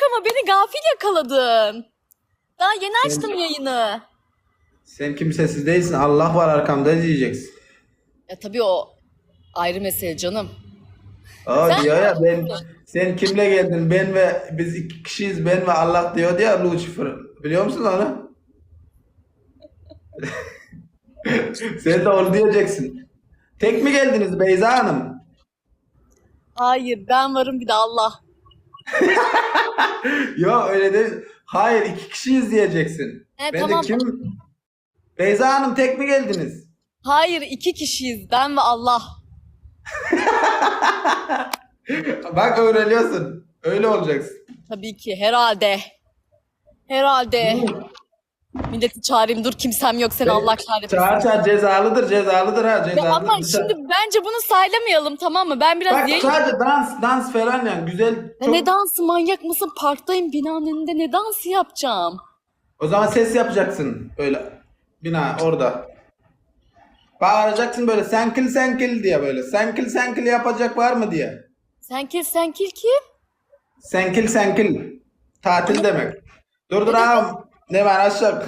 ama beni gafil yakaladın. Daha yeni açtım yayını. Sen kimsesiz değilsin. Allah var arkamda diyeceksin. Ya tabii o ayrı mesele canım. Aa Sen diyor ya ben sen kimle geldin? Ben ve biz iki kişiyiz. Ben ve Allah diyor ya Lucifer. Biliyor musun onu? Sen de onu diyeceksin. Tek mi geldiniz Beyza Hanım? Hayır ben varım bir de Allah. Yok öyle değil. Hayır iki kişiyiz diyeceksin. He, Ben tamam. de kim? Beyza Hanım tek mi geldiniz? Hayır iki kişiyiz ben ve Allah. Bak öğreniyorsun. Öyle olacaksın. Tabii ki herhalde. Herhalde. Milleti çağırayım dur kimsem yok seni Allah kahretmesin. Çağır çağır cezalıdır cezalıdır ha Ya cezalıdır. ama şimdi bence bunu saylamayalım tamam mı? Ben biraz Bak yayın... sadece dans dans falan yani güzel Ya çok Ne dansı manyak mısın? Parktayım binanın önünde ne dansı yapacağım? O zaman ses yapacaksın böyle bina orada. Bağıracaksın böyle senkil senkil diye böyle. Senkil senkil yapacak var mı diye. Senkil senkil kim? Senkil senkil. Tatil demek. Dur dur ağam. Ne var aşağı.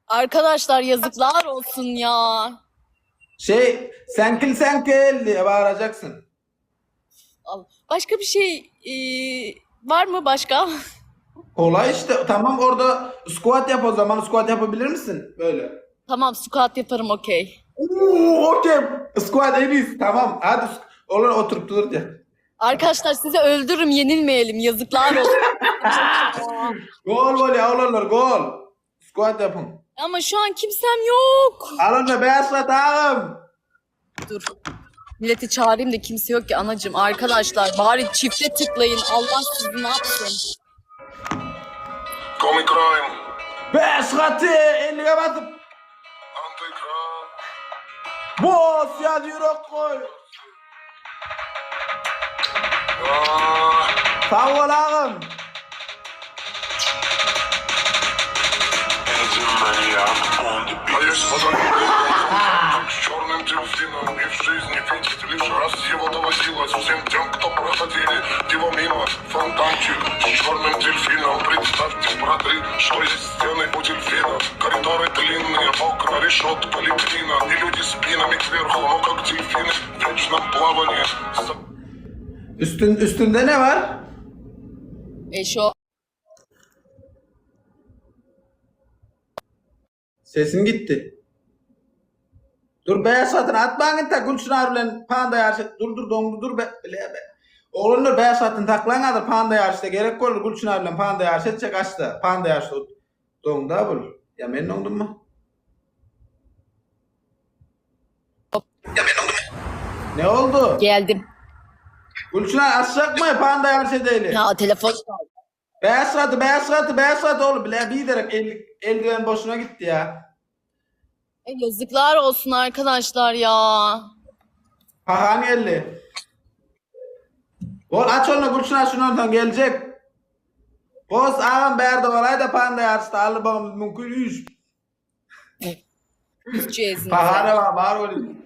Arkadaşlar yazıklar olsun ya. Şey senkil senkil diye bağıracaksın. Al. Başka bir şey e, var mı başka? Kolay işte. Tamam orada squat yap o zaman. Squat yapabilir misin? Böyle. Tamam squat yaparım okey. Oo, okey. Squat en iyisi. Tamam. Hadi olur oturup dur diye. Arkadaşlar sizi öldürürüm yenilmeyelim yazıklar olsun. Gol gol ya oğlanlar gol. Squat yapın. Ama şu an kimsem yok. Alın da beyaz ağam. Dur. Milleti çağırayım da kimse yok ki anacığım. Arkadaşlar bari çifte tıklayın. Allah sizi ne yapsın? Call me crime, Beş katı 50'ye basıp anti-crime. Boss ya yürek koy. Ah, Sağ ol ağam. А есть вода с черным дельфином И в жизни видеть лишь раз его доводилось Всем тем, кто проходили его мимо Фонтанчик с черным дельфином Представьте, браты, что есть стены у дельфина Коридоры длинные, окна, решетка, лепнина И люди спинами кверху, но как дельфины В вечном плавании С- Üstün, üstünde ne var? Eşo. Sesin gitti. Dur beyaz atın atma git de Gülçin bilen panda yarışı. Dur dur dondu dur be. Bile be. Oğlunlar beyaz atın taklan adır panda yarışta gerek olur Gülçin bilen panda yarışı edecek açtı. Panda yarışı dondu ha bul. Ya ben dondum mu? Ne oldu? Geldim. Gülçin açacak mı panda yarışı değil. Ya telefon çaldı. Beyaz katı, beyaz katı, beyaz katı oğlum. Bile bir direkt el, eldiven boşuna gitti ya. E, yazıklar olsun arkadaşlar ya. Pahan geldi. Gol aç onu Gülçin aç şunu oradan gelecek. Boz ağam berdi olay da panda yarıştı. Alı babamız mümkün üç. Üzeceğiz. Pahane var var oğlum.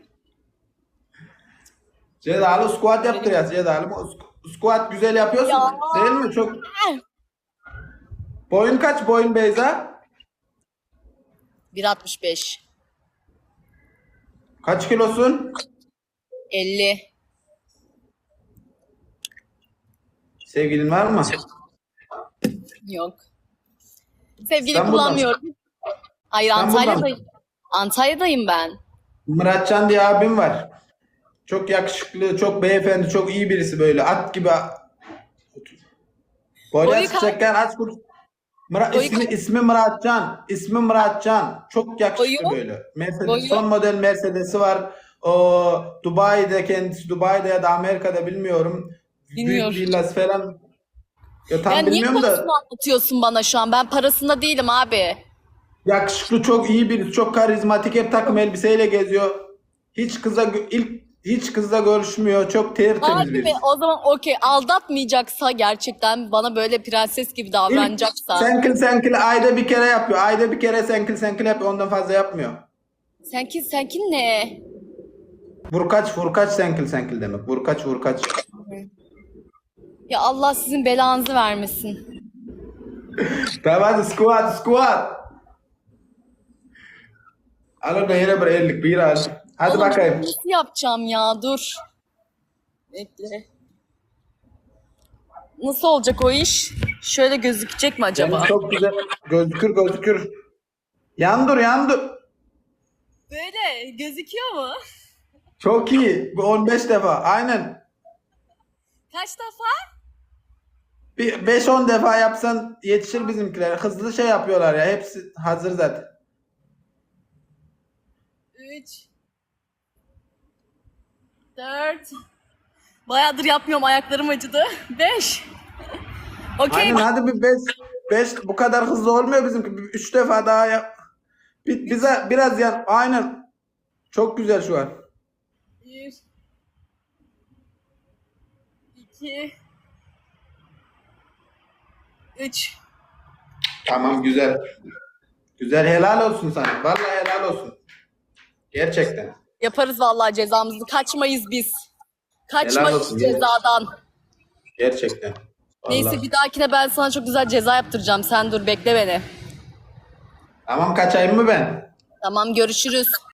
Cezalı squat yaptıracağız cezalı. Squat güzel yapıyorsun Ya. değil mi? Çok Boyun kaç boyun Beyza? 1.65. Kaç kilosun? 50. Sevgilin var mı? Yok. Sevgili İstanbul'dan. kullanmıyorum. Hayır İstanbul'dan. Antalya'dayım. Antalya'dayım ben. Muratcan diye abim var. Çok yakışıklı, çok beyefendi, çok iyi birisi böyle. At gibi. Boyla Boyu sıçakken aç kur. Mura- Boyu ismi, ismi Muratcan. İsmi Muratcan. Çok yakışıklı Boyu? böyle. Mercedes, Boyu? son model Mercedes'i var. O Dubai'de kendisi Dubai'de ya da Amerika'da bilmiyorum. Bilmiyorum. Büyük villası falan. Ya tam Ya niye bilmiyorum da parasını anlatıyorsun bana şu an? Ben parasında değilim abi. yakışıklı çok iyi birisi, çok karizmatik, hep takım elbiseyle geziyor. Hiç kıza ilk hiç kızla görüşmüyor. Çok tertemiz Abi mi? birisi. O zaman okey aldatmayacaksa gerçekten bana böyle prenses gibi davranacaksa. Senkil senkil ayda bir kere yapıyor. Ayda bir kere senkil senkil yapıyor. Ondan fazla yapmıyor. Senkin senkin ne? Vurkaç vurkaç senkil senkil demek. Vurkaç vurkaç. Ya Allah sizin belanızı vermesin. Tamam hadi squat squat. Al onu yine bir 51 al. Hadi Oğlum, bakayım. Nasıl yapacağım ya? Dur. Bekle. Nasıl olacak o iş? Şöyle gözükecek mi acaba? Yani çok güzel gözükür gözükür. Yan dur yan dur. Böyle gözüküyor mu? Çok iyi. Bu 15 defa. Aynen. Kaç defa? Bir 5-10 defa yapsan yetişir bizimkiler. Hızlı şey yapıyorlar ya. Hepsi hazır zaten. 3 4 Bayağıdır yapmıyorum ayaklarım acıdı. 5 Okey. Aynen hadi bir 5 5 bu kadar hızlı olmuyor bizimki. 3 defa daha yap. Bir, bize biraz yan. Aynen. Çok güzel şu an. 1 2 3 Tamam güzel. Güzel helal olsun sana. Vallahi helal olsun. Gerçekten. Yaparız vallahi cezamızı. Kaçmayız biz. Helal Kaçmayız olsun. cezadan. Gerçekten. Vallahi. Neyse bir dahakine ben sana çok güzel ceza yaptıracağım. Sen dur bekle beni. Tamam kaçayım mı ben? Tamam görüşürüz.